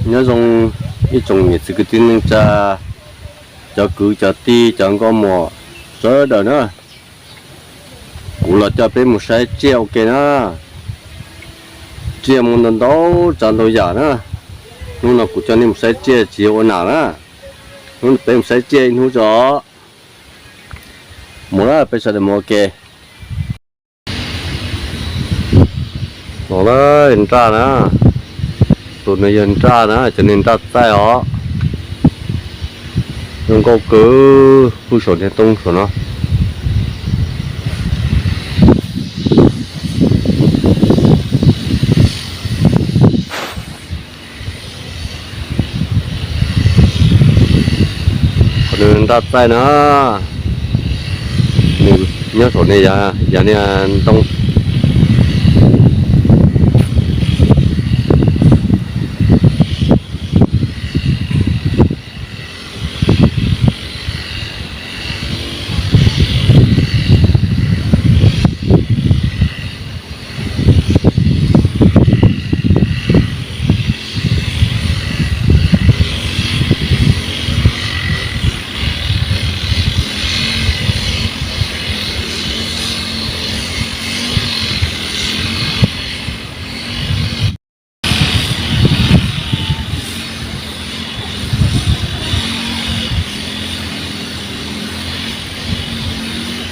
Nyob zoo ib tsoom niam txiv kwv tij neej tsa, cov kwv cov tij cov nkauj muam sawv daws na. Kuv los coj peb mus saib tsiaj ua ke na. Tsiaj muaj ntau ntau tsav ntau yam na. Hnub no kuv coj nej mus saib tsiaj tsis yog ua nam na. Hnub no peb mus saib tsiaj ib hnub tso. Mus na, peb sawv daws mus ua ke. No na, nraj na. Tus no yog nraj na, cov niag nraj txaij os. Zoo nkauj kawg, pw saum niag toob saum no. Qhov nws nraj txaij na, nws nyob saum niag, yog niag ntoo.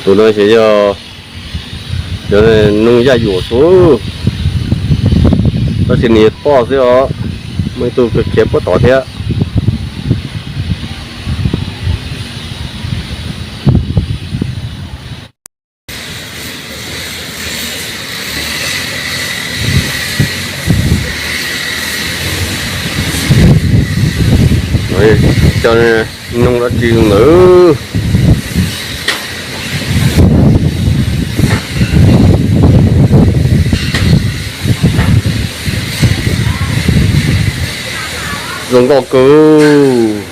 Tus no ces yog cov noog yaj yuam xwb, tab sis nws poj xwb os, muaj ib tug khiav puab tod thiab. Cov noog dab tsi ntawd. Zoo nkauj kawg.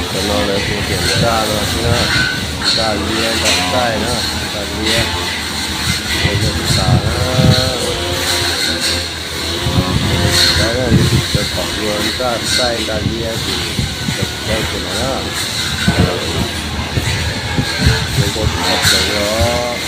Cov no lawv hu tias ntaj no xwb na, ntaj liab ntaj txaij na, ntaj liab, yog xav na, cov khom ua ntaj txaij ntaj liab ces cov tsis paub ces no na, zoo nkauj tshaj plaws li os.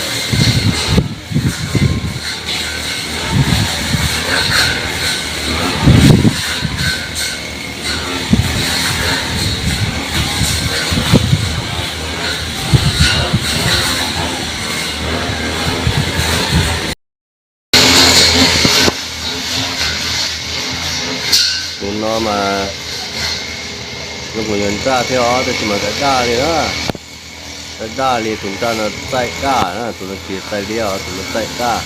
Tus no mas zoo kuj yog ntaj thiab os, tab sis mas txaij daj li na. Txaij daj li, tus ntaj no txaij daj na, tus no tsis txaij liab os, tus no txaij daj.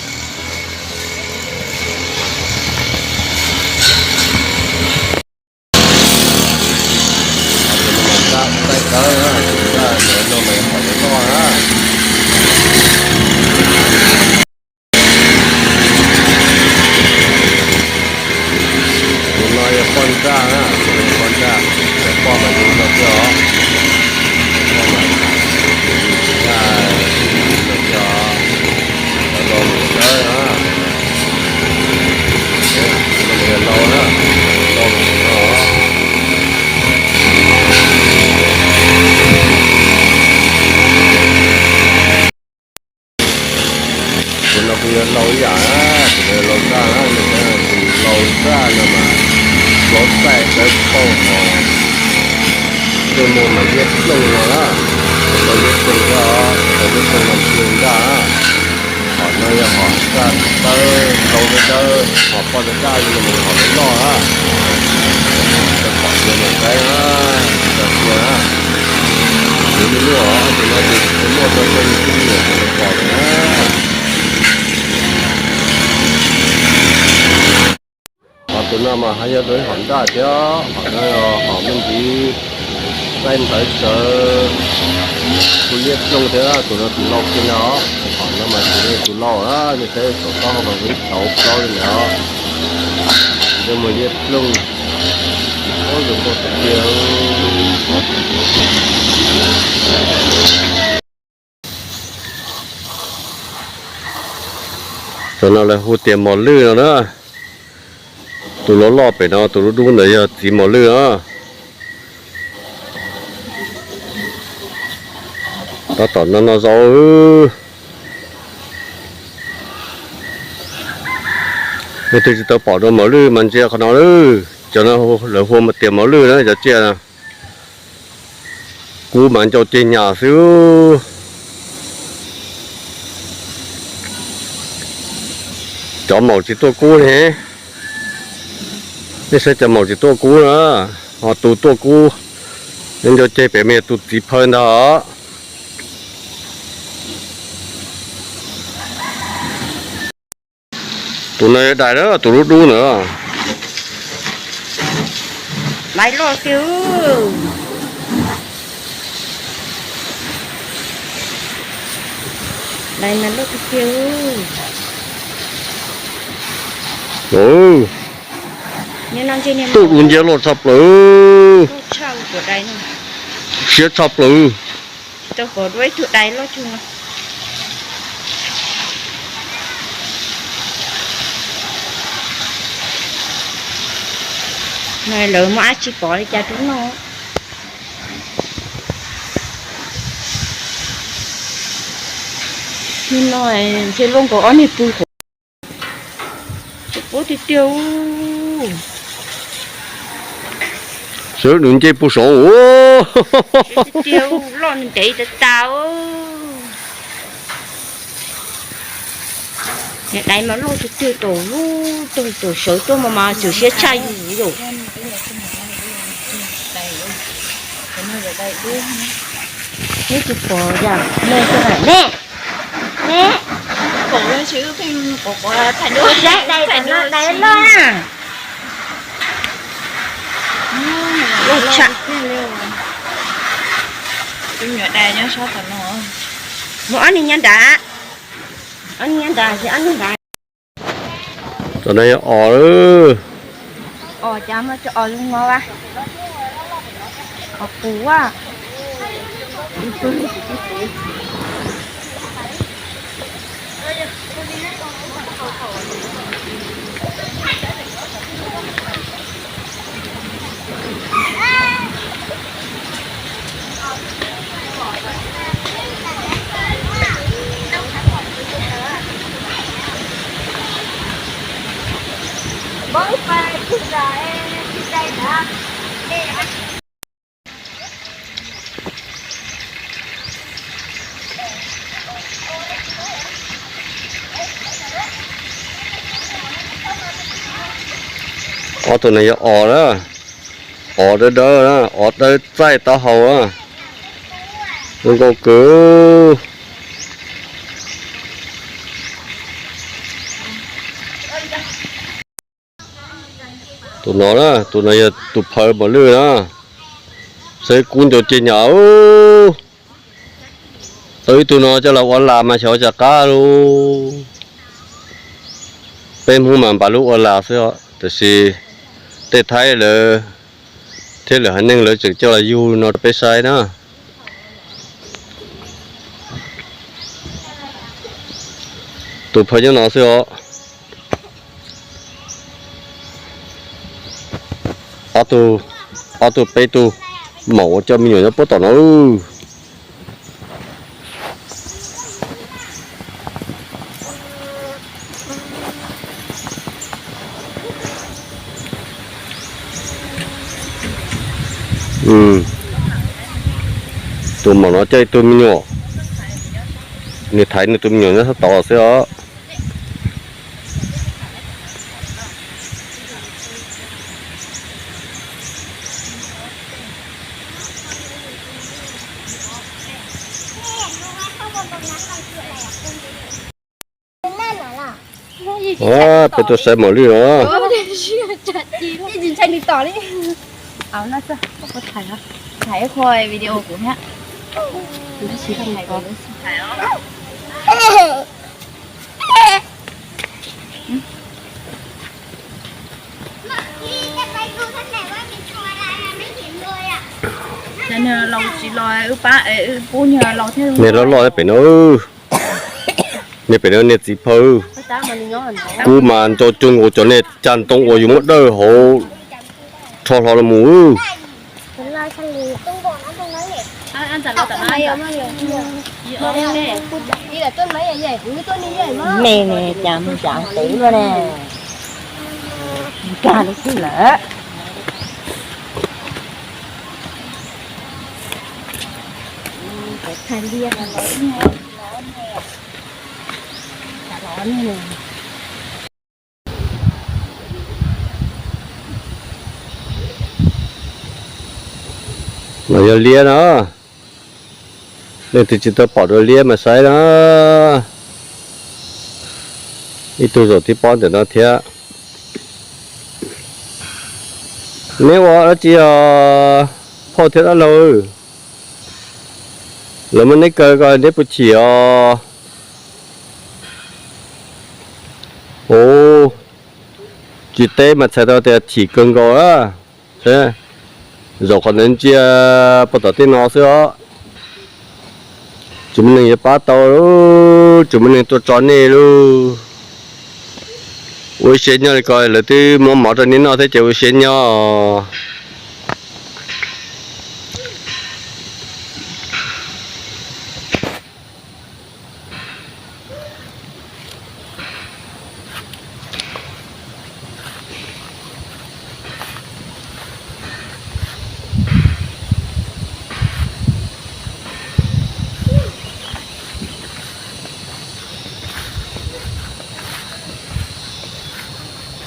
Tus no mas ntaj txaij dawb na, tus ntaj no mas qhov noj na. Tus no yog poj ntaj na, tus no yog poj ntaj, cov poj mas zoo no thiab os. Cov poj mas zoo no thiab os. Cov no mas dawb Tus no kuj yog lau ib yam, tus no lau ntaj na, tus lau ntaj no mas hlob txaij dawb paug hos, ntsej muag mas liab ploog no na, tau liab ploog thiab os, tau liab ploog no tus ntaj na. Hom no yog hom ntaj tawb lau dawb dawb, hom poj dawb daj li no mas yog hom loj loj na. Cov pom tus no saib na, cov sia na, tus no luaj, tus no tus luaj tau tau li tus nyuam tus pom na. Hos tus no mas ho yog dua ib hom ntaj thiab, hom no hom me ntsis txaij ntawv tsawv, kuj liab ploog thiab, tus no tus lau kiag ntag. Hom no mas tus no tus lau na, nej saib saum taub hau mas ib tauv plaub li ntawd, ntsej muag liab ploog, ua zoo nkauj tiag tiag. Cov no lawv hu tias mos lwj no na. Tus loj loj pem no, tus dub dub ntawd yog txiv mos lwj na. Tab tom no no zaus, leej twg tsis tau pom dua mos lwj mas ntsia qhov no lawm. Cov no lawv hu tias mos lwj na cov tsiaj no. Kub mas ncau ceg nyas xwb. Cov maum tsis tuaj kub ne. Nej saib cov maum tsis tuaj kub na, ho tus tuaj kub, ncau ceg pem mas yog tus txiv phaw ntag. Tus no dais na, tus dub dub ntawd. Dais loj tiag. Dais mas loj tiag tiag. Tuaj dub nciab loj tshaj plaws. Siab tshaj plaws. Lawv muab dab tsi pov li cas rau noj? Nim no ntshe luaj nkaus ob niag pw hauv. Tsis pub tiag tiag. Sawv nws ncej puag saud. Tiag, loj ntev tas tas. Dais mas loj tiag tiag, tus lub tug tus sawv tuaj mas mas txawm siab tshaj yus yus. Neb tsis pom yam ne, ne, ne. Dais no dais loj na. Loj tshaj. Tus nyuam dais nyob sab tom no. Muaj ob niag nyob nrad. Ob niag nyob nrad, ob niag nrad. Tom no yog os. Os cas muaj cov os zoo no a? Os qus a. Ob tug no yog os na, os dawb dawb na, os dawb txaij taub hau na, zoo nkauj kawg. Tus no na, tus no yog tus phaw mos lwj na, xav kub ncau ceg nyas. Tau ib tug no coj los ua las mas xyov cas qab lauj. Peb Hmoob mas npaj lub ua las xwb os, tiam sis tej Thaib lawv thiab lwm haiv neeg lawv tseem coj los yug no rau peb saib na. Tus phaw nyob no xwb os. Ob tug, ob tug peb tug maum ua coj me nyuam nyob puag tom no. Tus maum no coj ib tug me nyuam, nws thaiv nws tus me nyuam nyob sab tod xwb os. Peb tuaj saib mos lwj no. Niag loj loj pem no. Niag pem no niag txiv phawj. Kub mas nco cuag nkaus cov niag cag ntoo uas yus muab dawj hauv rho hlo los mus. Me ne cas mus tsav tev luaj ne. Nkag lub twg lawm. No yog liab no. Leej twg tsis tau pom dua liab mas saib na. Ib tug zaum tib pob ntawm no thiab. Neb ua dab tsi os phauj thiab dab laug? Lawv muab neb kaw ko neb puas chim os? Ua tsis teb mas txhais tau tias chim kawg nkaus na. Zaum qhov ntawd ntsia puag tom tej no xwb os. Tsis muaj neeg yuav pab tau, tsis muaj neeg tuaj tso nej lauj. Ua ib siab nyob li ko lawv twb muab mov rau nej noj thiab ces ua siab nyob.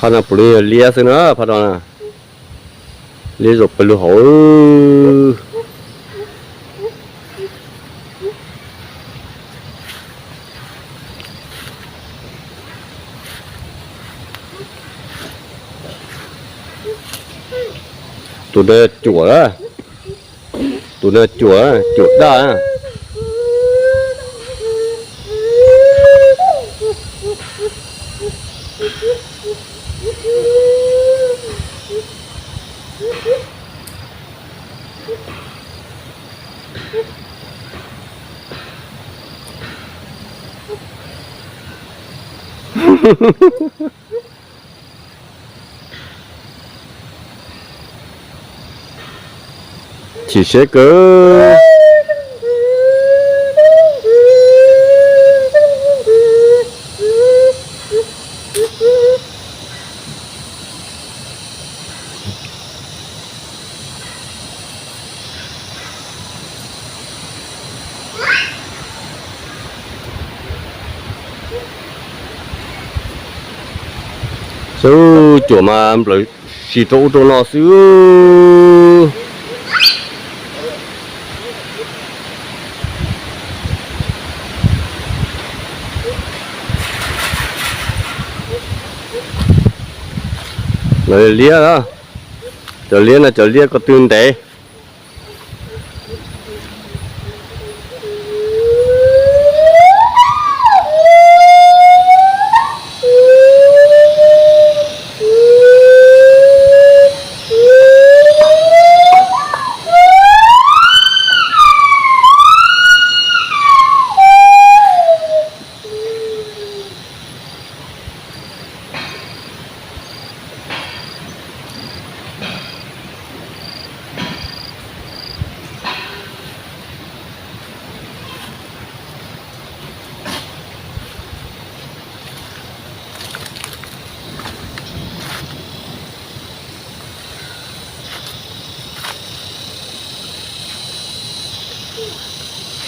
Phab no puav leej yog liab xwb na, phab no na. Liab zaum pawg lug hauv. Tus no cuam na, tus no cuam, cuam daj na. Chim siab kawg. Xub cuam mas nplawm si rau ub rau no xwb. Lawv liab na, cov liab no cov liab ko tw ntev.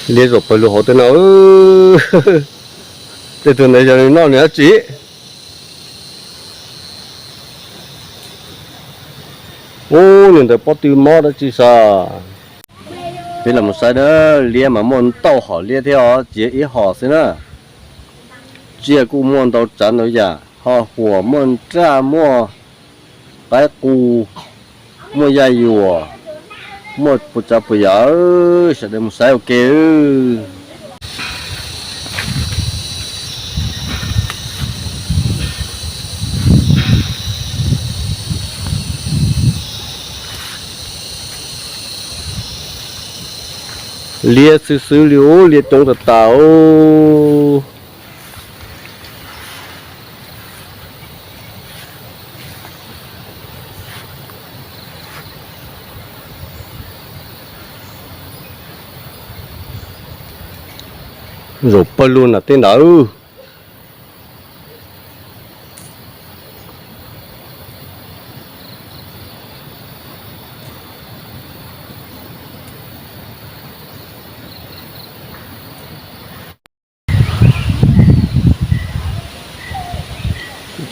Liab zaum pawg lug hauv tej no. Tej tug ntawd yog nws noj nws dab tsi? Ub, nws ntawd pob tw mob dab tsi sav? Peb los mus saib na, liab mas muaj ntau hom liab thiab os, tsis yog ib hom xwb na. Tsiaj kuj muaj ntau tsav ntau yam, ho huam muaj, nraj muaj, qaib qus, muaj yaj yuam, muaj puas tsav puas yam. Sawv daws mus saib ua ke. Liab xwb xwb li ub, liab coob tas tas ub. Zaum pawg lug nram tej ntawd.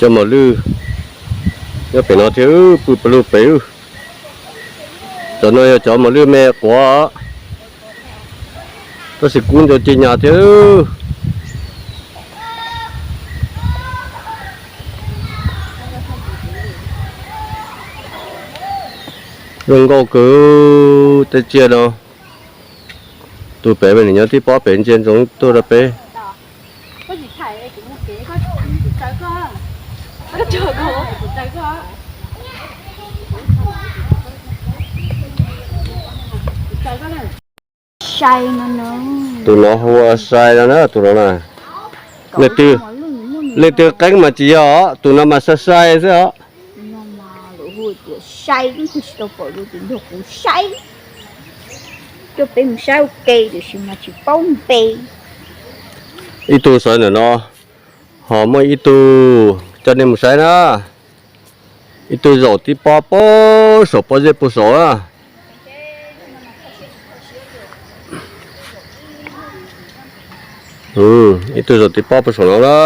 Cov mos lwj nyob pem no thiab, pw pawg lug pem. Cov no yog cov mos lwj me quav, tab sis kub ncau ceg nyas thiab. Zoo nkauj kawg tej tsiaj no. Tus pem mas nws nyob tib pob pem ntsia ntsoov tuaj rau peb. Tus no hu ua sai no na, tus no na. Leej twg qeeb mas tsis yog os, tus no mas sai sai xwb os. Ib tug sawv ntawm no, ho muaj ib tug coj nej mus saib na. Ib tug zaum tib pob puag saum pob zeb puag saum na. Ib tug zaum tib pob puag saum no na.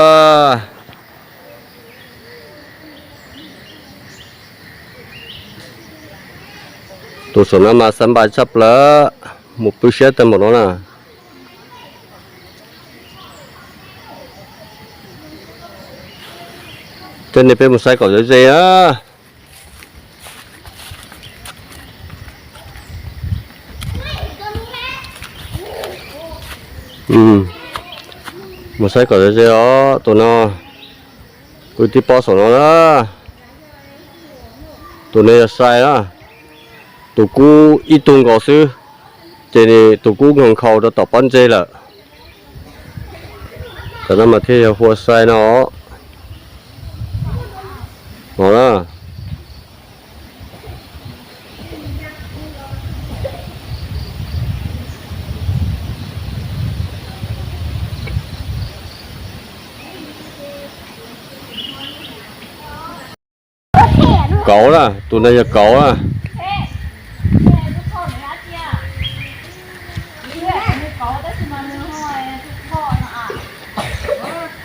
Tus saum no mas xav npais tshaj plaws, mus pw siab tag npaum no na. Coj nej peb mus saib kom ze ze na. Mus saib kom ze ze os, tus no pw tib pob saum no na. Tus no yog sai na, tus kub ib tug nkaus xwb, ces tus kub nkhaus nkhaus rau tom pob ntseg lawm. Cov no mas thiaj yog hu ua sai no. No na. Kauv na, tus no yog kauv na.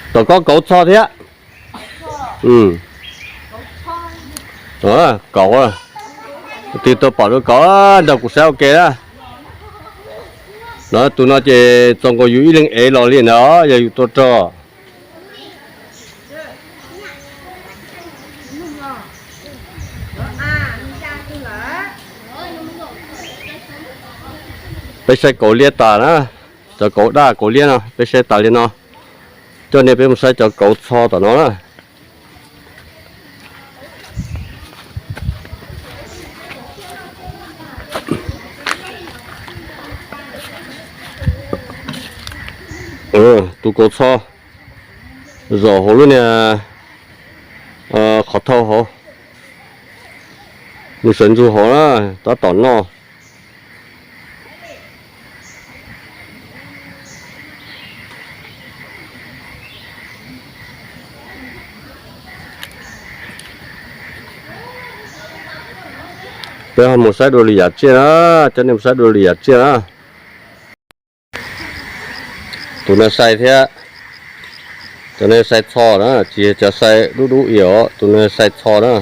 Tom koj kauv txho thiab. Kauv, tus twg tau pom dua kauv nrog kuv saib ua ke na. No tus no ces txaus nkaus yus ib leeg ev los li ntawd yog yus tua rog. Peb saib kauv liab tas na, cov kauv daj kauv liab no peb saib tas li no. Coj nej peb mus saib cov kauv txho tom no na. Tus kauv txho zaum hauv lub niag qhov thau hauv, nws sawv ntsug hauv na, tab tom noj. Peb ho mus saib dua lwm yam tsiaj na, coj nej mus saib dua lwm yam tsiaj na. Tus no sai thiab, cov no sai txho na, tsis yog cov sai dub dub i os, tus no sai txho na.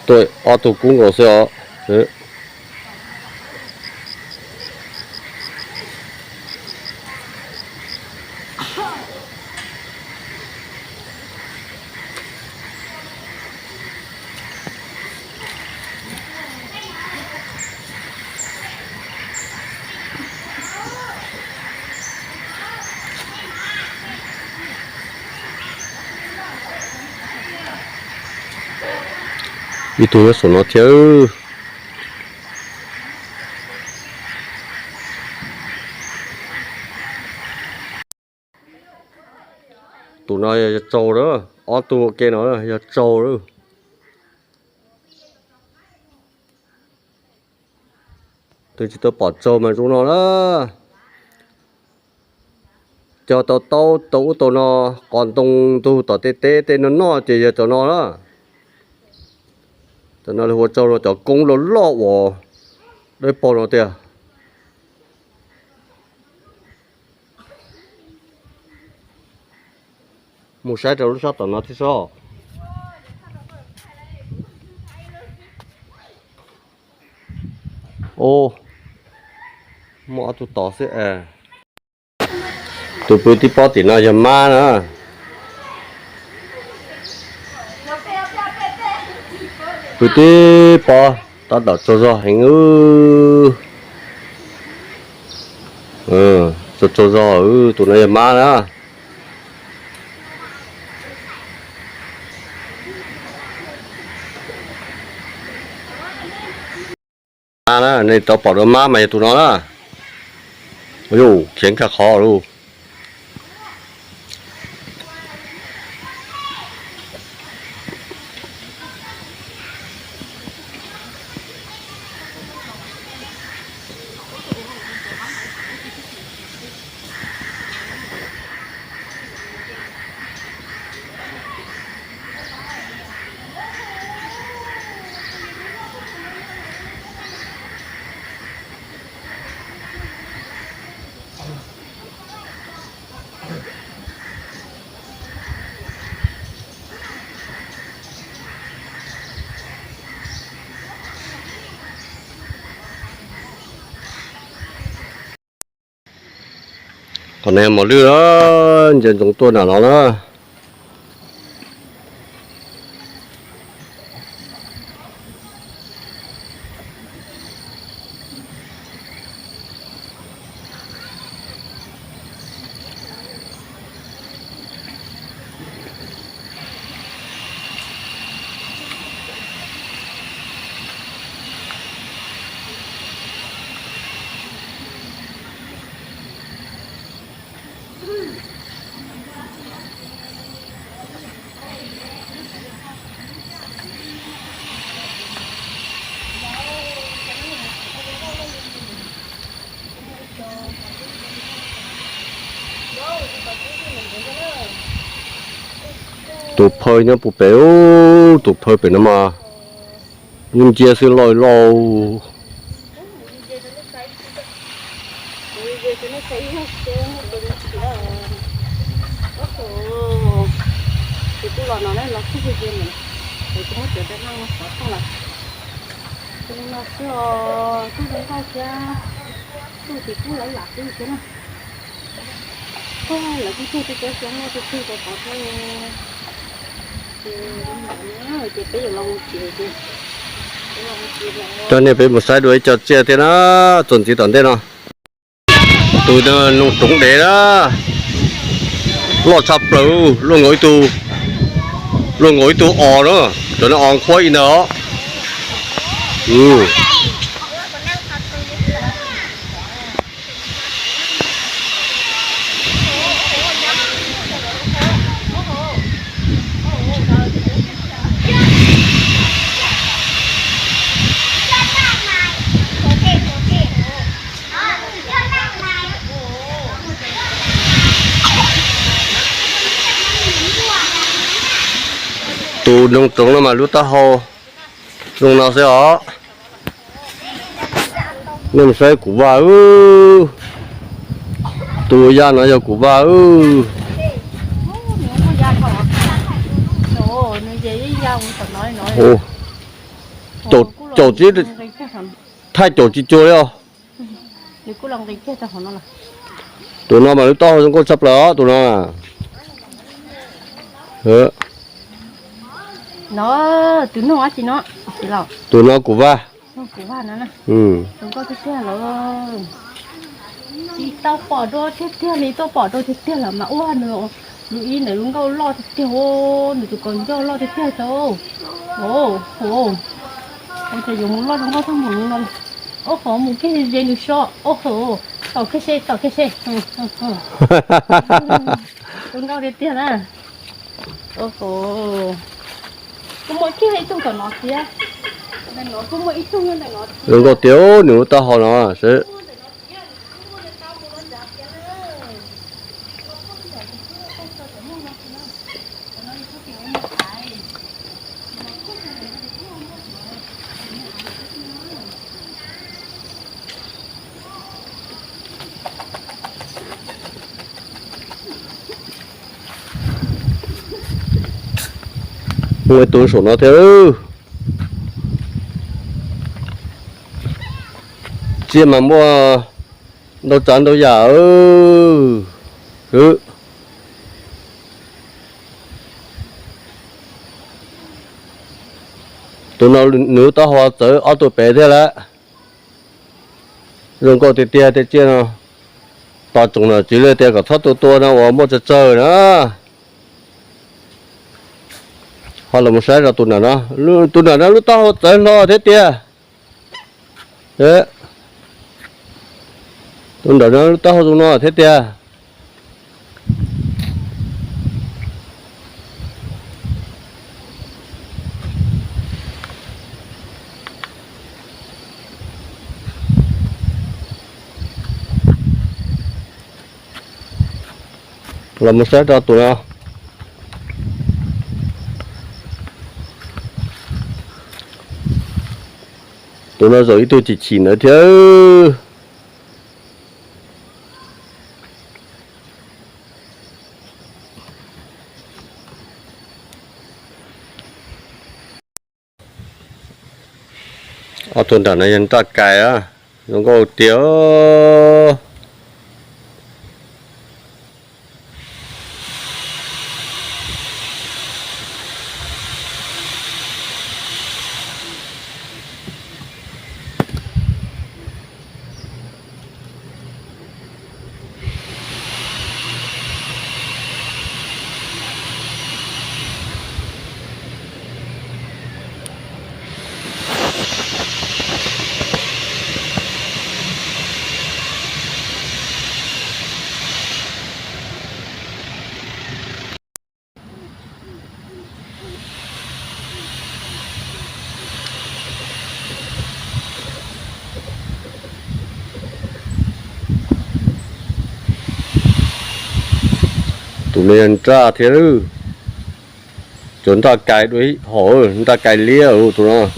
Tuaj ob tug kub nkaus xwb os. Ib tug nyob saum no thiab. Tus no yog tsaug lawm, ob tug ua ke no yog tsaug lawm. Twb tsis tau pom tsaug mas zoo no na. Cog tau taub tau ub tau no, qos ntoo ntug tom tej teb tej no noj ces yog cov no na. Cov no lawv hu ua tsaug los cov koob loj loj uas dawb paug no tiag. Mus saib rau lub sab tom no thiab sob. Muaj ob tug tod xwb es. Tus pw tib pob tim no yog mab na. Pw tib pob, tab tom tsaug zog heev. Tsaug tsaug zog, tus no yog mab na. Nej tau pom dua mab mas yog tus no na. Yuj, khiav nkag qhov lauj. Qhov no mos lwj na, ntsia ntsoov tuaj nram no na. Tus phawj nyob puag pem, tus phawj pem no mas yeej ncia xwb lauj lauj. Coj nej peb mus saib dua ib co tsiaj thiab na, txuas ntxiv tom ntej no. Tus noog roov dev na, loj tshaj plaws, luaj nkaus ib tug, luaj nkaus ib tug os na, cov no os qhuav ib ntawd os. Tus noog roov no mas lub taub hau zoo no xwb os. Nej mus saib kuv vaj, Tus ya no yog kuv vaj. Caum tib, thaij caum tsis cuag li os. Tus no mas lub taub hau zoo nkauj tshaj plaws os, tus no. Tus no kuv vaj. Tsis tau pom dua tiag tiag li, tuaj pom dua tiag tiag lawm mas ua nws, nws ib ntawd lub nkauj loj tiag tiag, nws tus kaus ncauj loj tiag tiag tau. Ua cas yuav mus loj zoo nkauj tag mus no. Ua qhov mus kiag ze nws so, ua qhov tom kiag se, tom kiag se. Zoo nkauj tiag tiag na. Kuv muaj kiag ib tug tom no thiab. Kuv muaj ib tug ntawm no thiab. Zoo nkauj tiag nws lub taub hau no. Muaj ib tug saum no thiab. Tsiaj mas muaj ntau tsav ntau yam. Tus no nws lub taub hau txawv ob tug pem thiab lawm. Zoo nkauj tiag tiag tej tsiaj no. Tos tsoom nom tswv li tias kom txhob tua tua no uas muaj tsawg tsawg na. Ho los mus saib rau tus nram no, tus nram no lub taub hau txawv hlo thiab tiag. Tus nram no lub taub hau zoo no thiab tiag. Los mus saib rau tus no. Tus no zaum ib tug chim chim ntawd thiab. Ob tug nram no yog nraj kais, zoo nkauj tiag. Tus no yog nraj thiab, cov nraj kais dua hom, nraj kais liab tus no.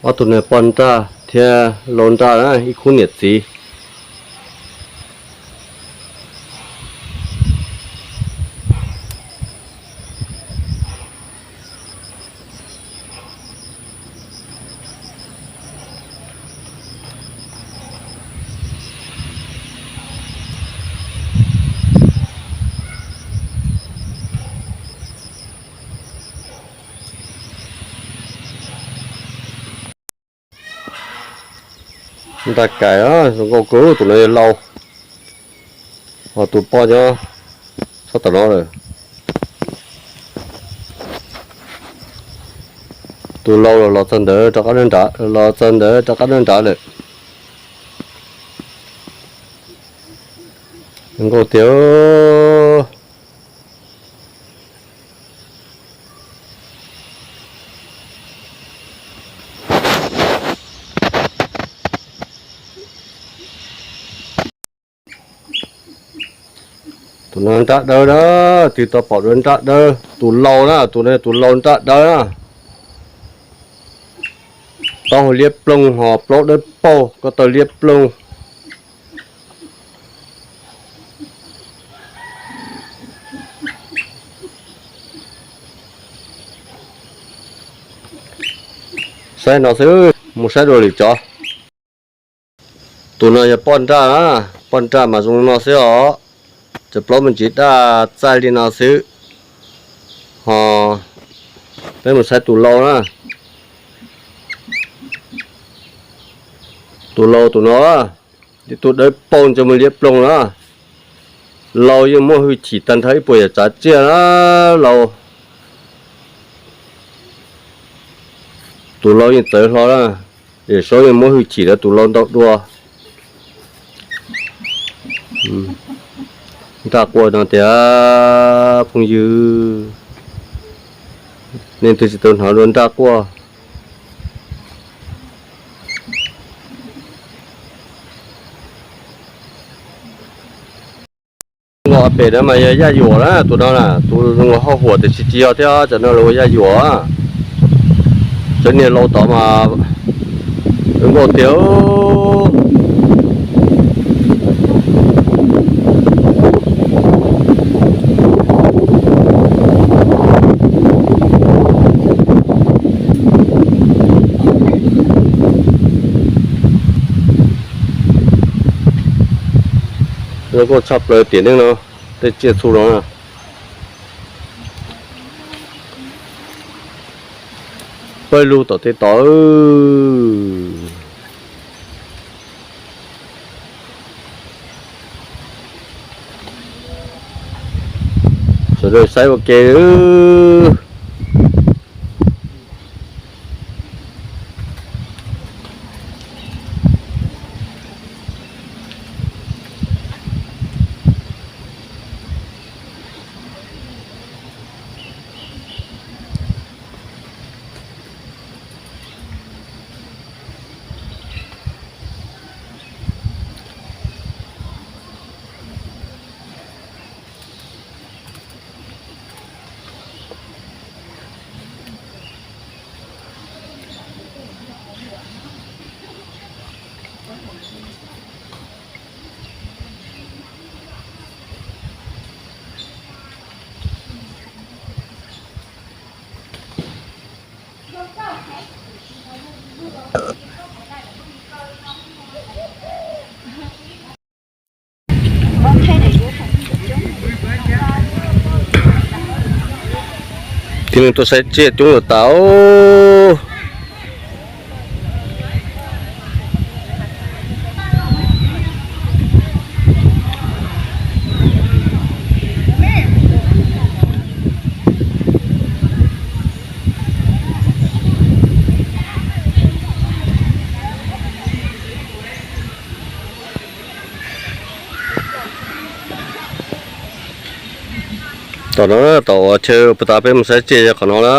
Ob tug no poj nraj thiab lau nraj na, ib khub niam txiv. Nraj kais zoo nkauj kawg, tus no yog lau, ho tus poj nyob sab tom no lawm. Tus lau los los txog ntawd rov qab nrad, los txog ntawd rov qab nrad lawm. Nkauj tiag. Tus no nrab dawb na, twb tau pom dua nrab dawb, tus laus na, tus no tus laus nrab dawb na. Taub hau liab ploog ho plaub dawb paug, ko taw liab ploog. Saib no xwb, mus saib dua lwm cov. Tus no yog poj nraj na, poj nraj mas zoo no xwb os. Cov plaub me ntsis daj txaij li no xwb. Ho peb mus saib tus laus na. Tus laus tus no, ib tug dawb paug ntsej muag liab ploog na. Laus yeej muaj hwj chim tag nrho ib puas yam tsav tsiaj na laus. Tus laus yeej txawv hlo na, Yawm Saub yeej muab hwj chim rau tus laus ntau dua. Nraj quaj no tiag phooj ywg, leej twg tsis tau hnov dua nraj quaj. Zoo nkauj pem no mas yog yaj yuam na, tus no na, tus zoo nkauj hauj huam tiam sis tsis yog thiab, cov no los ua yaj yuam. Cov niag laus tod mas zoo nkauj tiag. Zoo nkauj tshaj plaws tiam neej no, tej tsiaj txhu no na. Pawg lug tom tej tod. Sawv daws saib ua ke. Tib neeg tuaj saib tsiaj coob lawm tas. Tom no, tom uas chaw puag ta peb mus saib tsiaj yog qhov no na.